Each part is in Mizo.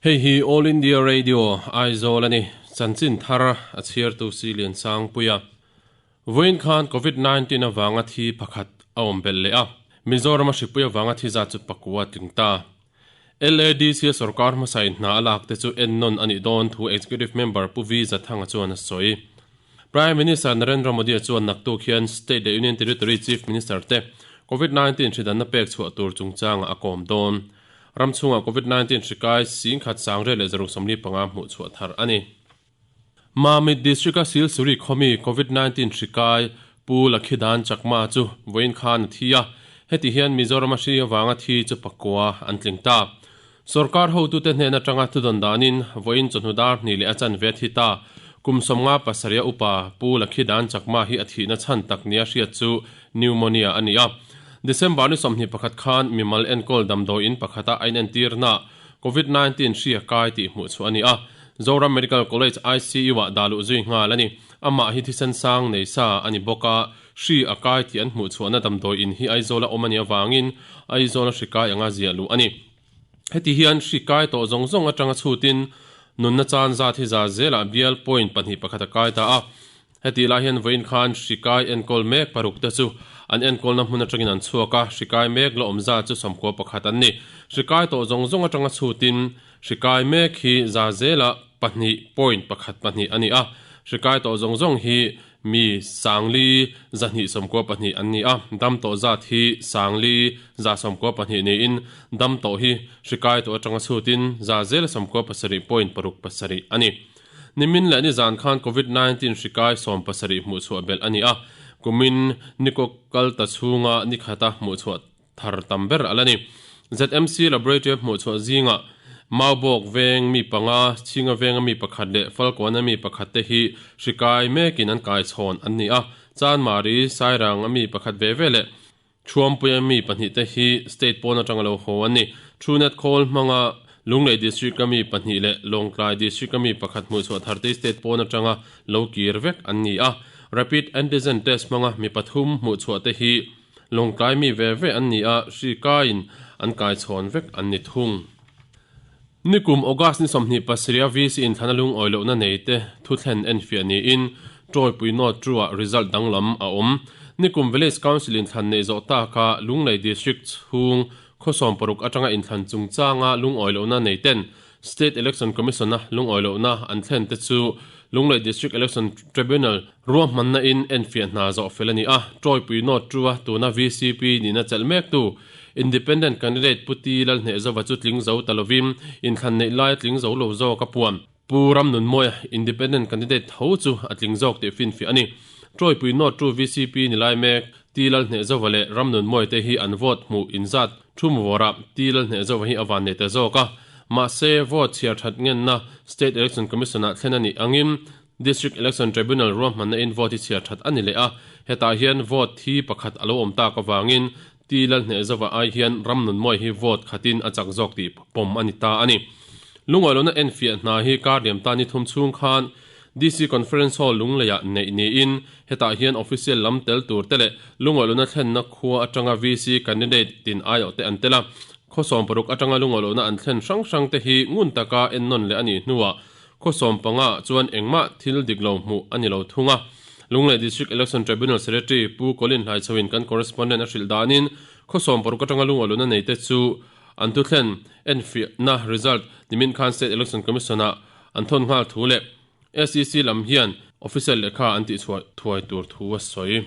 Hei hi All India Radio, Aizawl a ni. Chanchin thar a chhiartu si Liansangpuia. Vawiin khan Covid 19 avanga thi pakhat a awm belh leh a, Mizorama hripui avanga thi zat chu pakua tling ta. LADC a sorkar hmasain hna a lak te chu ennawn a nih dawn thu Executive Member Pu V Zathanga chuan a sawi. Prime Minister Narendra Modi-a chuan naktuk hian State leh Union Territory Chief Minister te Covid 19 hridanna pek chhuah tur chungchangah a kawm dawn. Ram chhungah Covid 19 hri kai singkhat sangriat leh zaruk 45 hmuh chhuah thar a ni. Mamit District-a Silsuri khawmi Covid 19 hri kai Pu Lakhidan Chakma chu vawiin khan a thi a, heti hian Mizorama hri avanga thi chu pakua an tling ta. Sorkar hotute hnen atanga thudawn danin vawiin chawhnu dar hnih leh a chanve a thi ta. Kum 57 a upa Pu Lakhidan Chakma hi a thihna chhan tak nia hriat chu pneumonia a ni a. December ni 21 khan mimal enkawl damdawi in pakhata a inentirnaah Covid 19 hri a kai tih hmuh chhuah a ni a. Zoram Medical College ICU-ah dah luh zui nghal a ni. Amah hi thisen sang nei sa a ni bawk a, hri a kai tih an hmuh chhuahna damdawi in hi Aizawla awm a nih avangin Aizawla hri kai anga ziah luh a ni. Heti hian hri kai tawh zawng zawng atanga chhutin nunna chan zat hi za zelah bial point pahnih pakhat a kai ta a. Heti lai hian vawiin khan hri kai enkawl mek paruk te chu an enkawlna hmun atangin an chhuak a, hri kai mek la awm zat chu 11 an ni. Hri kai tawh zawng zawng atanga chhutin hri kai mek hi za zelah pahnih point pakhat pahnih a ni a, hri kai tawh zawng zawng hi mi sangli zahnih 92 an ni a, dam tawh zat hi sangli za 92 niin dam tawh hi hri kai tawh atanga chhutin za zela 97 point paruk pasarih a ni. Nimin leh nizan khan Covid 19 hri kai 70 hmuh chhuah belh a ni a, kumin nikaw kal ta chhunga nikhata hmuh chhuah thar tam ber a la ni. ZMC Laboratory hmuh chhuah zingah Maubawk veng mi panga, Chhinga venga mi pakhat leh Falkawn-a mi pakhat te hi hri kai mekin an kai chhawn an ni a, Chanmari, Sairang-a mi pakhat ve ve leh Thuampuia mi pahnih te hi state pawn atanga lo haw an ni. Truenat khawl hmanga Lunglei District-a mi pahnih leh Lawngtlai District-a mi pakhat hmuh chhuah thar te state pawn atanga lo kir vek an ni a. Rapid Antigen Test hmanga mi pathum hmuh chhuah te hi Lawngtlai mi ve ve an ni a, hri kaiin an kai chhawn vek an ni thung. Nikum August ni 27 a VC inthlana lungawi lohna nei te thuthlen enfiah niin Tawipui North True-ah result danglam a awm. Nikum Village Council inthlan neih zawh taka Lunglei District chhung khaw 60 atanga inthlan chungchanga lungawi lohna nei ten State Election Commission-a lungawi lohna an thlen te chu Lunglei District Election Tribunal ruahmanna in enfiah hna zawh fel a ni a. Tawipui North True-a tuna VCP nihna chelh mektu Independent candidate Pu Ti Lalhnehzova chu tling zo ta lovin inthlan neih laia tling zo lo zawk a puan. Pu Ramnunmawia Independent candidate tho chu a tling zawk tih finfiah a ni. Tawipui North True VCP ni lai mek Ti Lalhnehzova leh Ramnunmawia te hi an vote hmuh inzat thum vawrah Ti Lalhnehzova hi a van nei ta zawk a. Mahse, vote chhiar that ngenna State Election Commission-ah thlen a nih angin District Election Tribunal ruahmanna in vote hi chhiar that a ni leh a, hetah hian vote thi pakhat a lo awm tak avangin Ti Lalhnehzova ai hian Ramnunmawia hi vote khatin a chak zawk tih pawm a ni ta a ni. Lungawilohna enfiah hna hi kar liam ta ni thum chhung khan DC Conference Hall Lungleiah neih niin hetah hian official lam tel tur te leh lungawilohna thlenna khua atanga VC candidate tin aiawh te an tel a. Khaw 60 atanga lungawilohna an thlen hrang hrang te hi ngun taka ennawn leh a nih hnuah Khaw 15 chuan engmah thil dik lo hmuh a ni lo thung a. Lunglei District Election Tribunal Secretary Pu Colin Hlaichhoin kan correspondent a hrilh danin khaw 60 atanga lungawilohna nei te chu an thuthlen enfiahna result nimin khan State Election Commission-ah an thawn nghal thu leh SEC lam hian official lehkha an tihchhuah thuai tur thu a sawi.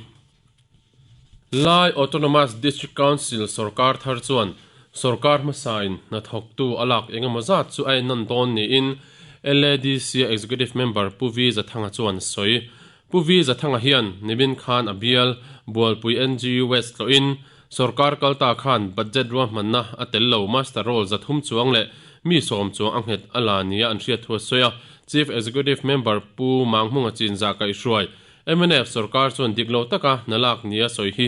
Lai Autonomous District Council sorkar thar chuan sorkar hmasain hnathawktu a lak eng emaw zat chu a ennawn dawn niin LADC Executive Member Pu V Zathanga chuan a sawi. Pu V Zathanga hian nimin khan a bial Bualpui NGU West tlawhin sorkar kalta khan budget ruahmanna a tel lo muster roll 300 chuang leh mi 10 chuang a nghet a la nia an hriat thu a sawi a. Chief Executive Member Pu Manghmunga Chinzah kaihhruai Mnf sorkar chuan dik lo taka hna lak nia sawi hi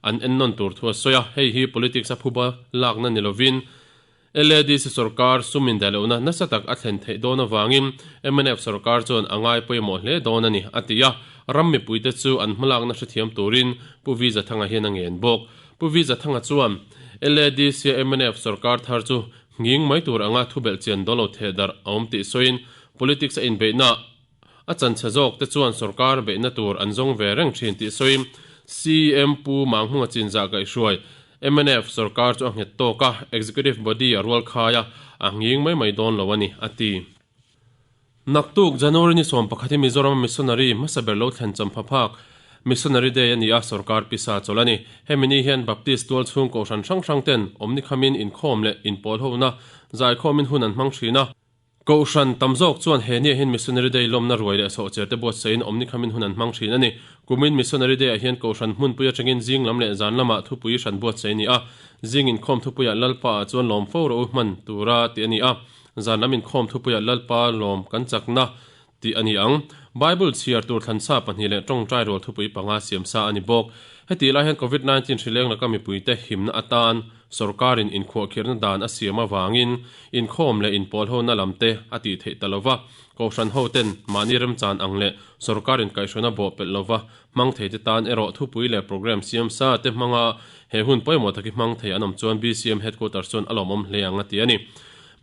an ennawn tur thu a sawi a, hei hi politics a phuba lakna ni lovin LADC sorkar sum indaihlohna nasa tak a thlen theih dawn avangin mnf sorkar chuan a ngai pawimawh hle dawn a ni, a ti a. Ram mipuite chu an hmalakna hrethiam turin Pu V Zathanga hian a ngen bawk. Pu V Zathanga chuan LADC-a mnf sorkar thar chu Nghing mai tur anga thubelh chian dawn lo theh darh a awm tih sawiin politics a inbeihna a chanchhe zawk te chuan sorkar beihna tur an zawng ve reng thin tih sawiin CM Pu Manghmunga chinzah kaihhruai mnf sorkar chu a nghet tawk a, executive body a rual khai a, a nghing mai mai dawn lo a ni, a ti. Naktuk January ni 11 hi Mizoram Missionary hmasa ber lo thlen champha phak Missionary Day a ni a, sorkar pisa chawlh a ni. Hemi ni hian Baptist tual chhung kohhran hrang hrang ten awmni khamin inkhawm leh inpawl hona zaikhawmin hun an hmang thin a. Kohhran tam zawk chuan he nia hian Missionary Day lawmna ruai leh sawhchiar te buatsaihin awmni khamin hun an hmang thin a ni. Kumin Missionary Day ah hian kohhran hmunpui atangin zing lam leh zan lamah thupui hran buatsaih a ni a, zing inkhawm thupuiah Lalpa ah chuan lawm fo rawh u hman tura tih a ni a. Zan lam inkhawm thupuiah Lalpa lawm kan chakna tih a ni ang. Bible chhiar tur thlansa pahnih leh tawngtai rual thupui panga siam sa a ni bawk. Hetih lai hian Covid 19 hrileng laka mipuite himna atan sawrkarin inkhuahkhirhna dan a siam avangin inkhawm leh inpawlhona lamte a tih theih ta lova, Kohhran hoten mahni remchan ang leh sawrkarin kaihhruaina bawhpelh lova hmang theite tan erawh thupui leh programme siam sa te hmanga he hun pawimawh taki hmang thei an awm chuan BCM Headquarters chuan a lawmawm hle ang a ti a ni.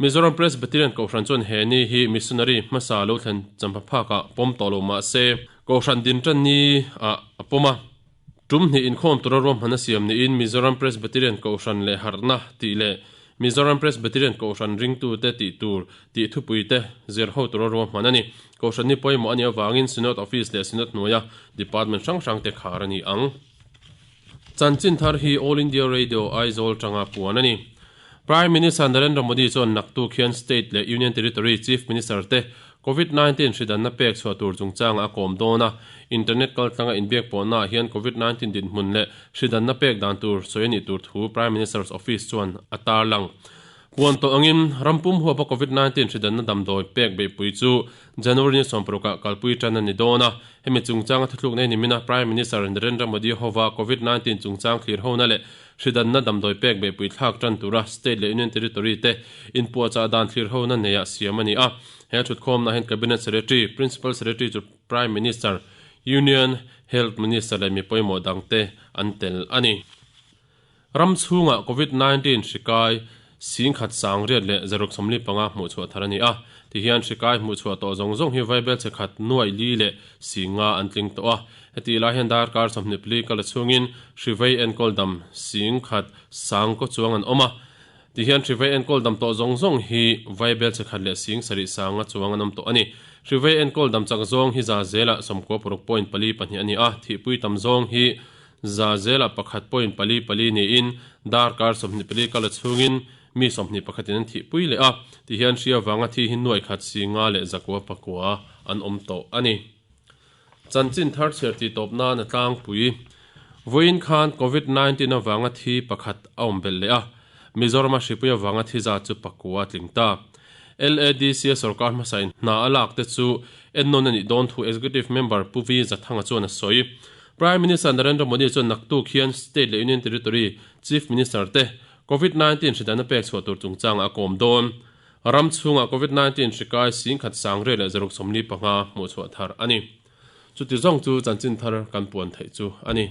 Mizoram Presbyterian Kohhran chuan he ni hi missionary hmasa lo thlen champha phakah pawm tawh lo mah se, Kohhran din tan ni ah a pawm a. Tum hnih inkhawm tura ruahman a siam niin Mizoram Presbyterian Kohhran leh Harhna tih leh Mizoram Presbyterian Kohhran ringtute tih tur tih thupuite zir ho tura ruahman a ni. Kohhran ni pawimawh a nih avangin Synod Office leh Synod hnuaia Department hrang hrangte khar a ni ang. Chanchin thar hi All India Radio Aizawl tanga puan a ni. Prime Minister Narendra Modi chuan naktuk hian State leh Union Territory Chief Minister te Covid 19 hridanna pek chhuah tur chungchangah a kawm dawn a. Internet kaltlanga inbiak pawhnaah hian Covid 19 dinhmun leh hridanna pek dan tur sawi a nih tur thu Prime Minister's Office chuan a tarlang. Puan tawh angin, ram pum huapa Covid 19 hridanna damdawi pek beihpui chu January ni 60 ah kalpui tan a ni dawn a. Hemi chungchanga thuthluk nei nimina Prime Minister Narendra Modi hova Covid 19 chungchang thlir hona leh hridanna damdawi pek beihpui thlak tan tura State leh Union Territory te inpuahchah dan thlir hona neiah siam a ni a. He thutkhawmna hian Cabinet Secretary, Principal Secretary chu Prime Minister, Union Health Minister leh mi pawimawh dangte an tel a ni. Ram chhungah Covid 19 hri kai singkhat sangriat leh zaruk 45 hmuhchhuah thar a ni a. Tihian hri kai hmuhchhuah tawh zawng zawng hi vaibel che khat nuai li leh singa an tling tawh a. Hetih lai hian darkar 24 kal a chhungin hri vei enkawl dam singkhat sang kaw chuang an awm a. Tihian hri vei enkawl dam tawh zawng zawng hi vaibel che khat leh sing sarih sanga chuang an awm tawh a ni. Hri vei enkawl dam chak zawng hi za zelah 96.42 a ni a, thihpui tam zawng hi Za zela pakhat point pali pali niin darkar 24 kal a chhungin mi 21 in an thihpui leh a, tihian hria vanga thi hi nuai khat si nga leh zakua pakua an awm tawh a ni. Chanchin thar chhiar tih tawp nan a tlangpui. Vawiin khan Covid 19 avanga thi pakhat a awm belh leh a, Mizorama hripui avanga thi zat chu pakua a tling ta. LADC a sorkar hmasa in hna a lak te chu ennawn a nih dawn thu Executive Member Pu V Zathanga chuan a sawi. Prime Minister Narendra Modi chuan naktuk hian State leh Union Territory Chief Minister te Covid 19 hridanna pek chhuah tur chungchangah a kawm dawn. Ram chhungah Covid 19 hri kai singkhat sangriat leh zaruk 45 hmuhchhuah thar a ni. Chuti zawng chu chanchin thar kan puan theih chu a ni.